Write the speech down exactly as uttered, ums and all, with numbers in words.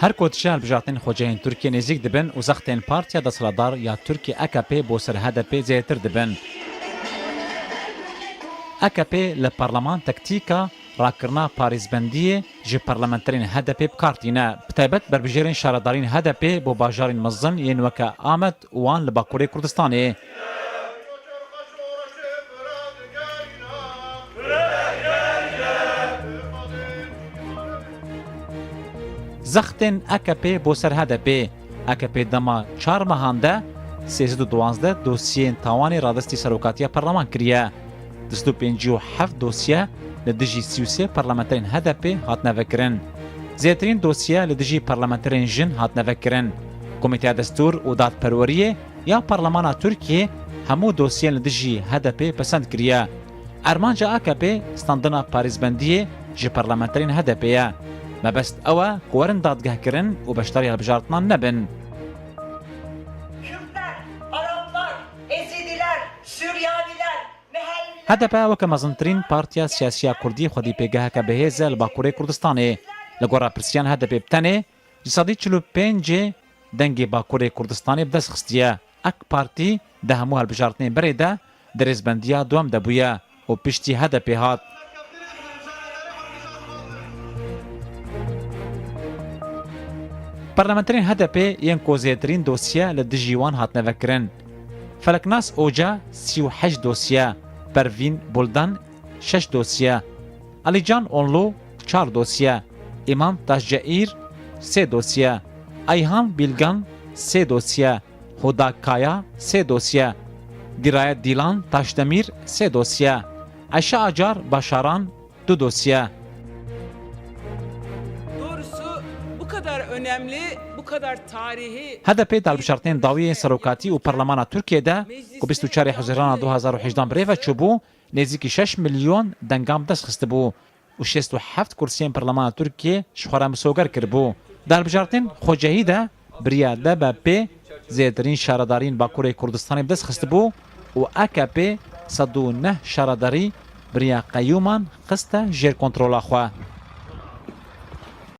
Her ku dije hilbijartinên xwecihên Tirkiyê nêzîk dibin û zextên partiya desthilatdar ya Tirkiyê A K P bo ser H D P zêdetir dibin. A K P li parleman tektîka rakirina parêzbendiyê ji parlamenterên H D P bi kar tîne, bi taybet berbijêrên şaredariyên H D P bo bajarên mezin yên weke Amed û wan li Bakurê Kurdistanê. Zextên A K P bo ser H D P. A K P dema çar mehan de sê sed û duwazdeh dosyeyên tawanê radestî serokatiya parleman kiriye. Du sed û pêncî û heft dosye li dijî sî û sê parlamenterên H D P hatine vekirin. Zêdetirîn dosye li dijî parlamenterên jin hatine vekirin. Komîteya Destûr û Dadperweriyê ya Parlemana Tirkiyê hemû dosyeyên li dijî H D P pesend kiriye. Armanca A K P standina parêzbendiyê ji parlamenterên H D P ye. Mebest ew e ku werin dadgehkirin û beşdarî hilbijartinan nebin. Kürtler, Araplar, Ezidiler, Süryaniler, Mehelliler. H D P weke mezintirîn partiya siyasiya Kurdî xwedî pêgeheke bihêz e li Bakurê Kurdistanê. Li gor rapirsiyên H D P bi tenê ji sedî çil û pêncê dengê Bakurê Kurdistanê bi dest xistiye. AK Partî di hemû hilbijartinên berê de di rêzbendiya duwem de bûye û piştî H D P hat. Parlamenterên H D P yên ku zêdetirîn dosye li dijî wan hatine vekirin. Feleknas Oca sî û heşt dosye, Pervîn Buldan şeş dosye, Alican Onlu çar dosye, Îmam Taşceîr sê dosye, Ayhan Bilgan sê dosye, Huda Kaya sê dosye, Dirayet Dilan Taşdemîr sê dosye, Ayşe Acar Başaran du dosye. Doğrusu bu kadar önemli, bu kadar tarihi H D P di hilbijartinên dawî yên serokatî û parlemana Tirkiyê de ku bîst û çarê Huzîrana du hazar û hejdehan bi rê ve çûbû, nêzîkî şeş milyon dengan bi dest xistibû û şêst û heft kursiyên Parlemana Tirkiyê ji xwe re misoger kiribû. Di hilbijartinên xwecihî de bi riya D B P zêdetirîn şaredariyên Bakurê Kurdistanê bi dest xistibû û A K P sed û neh şaredarî bi riya qeyûman xiste jêr kontrola xwe.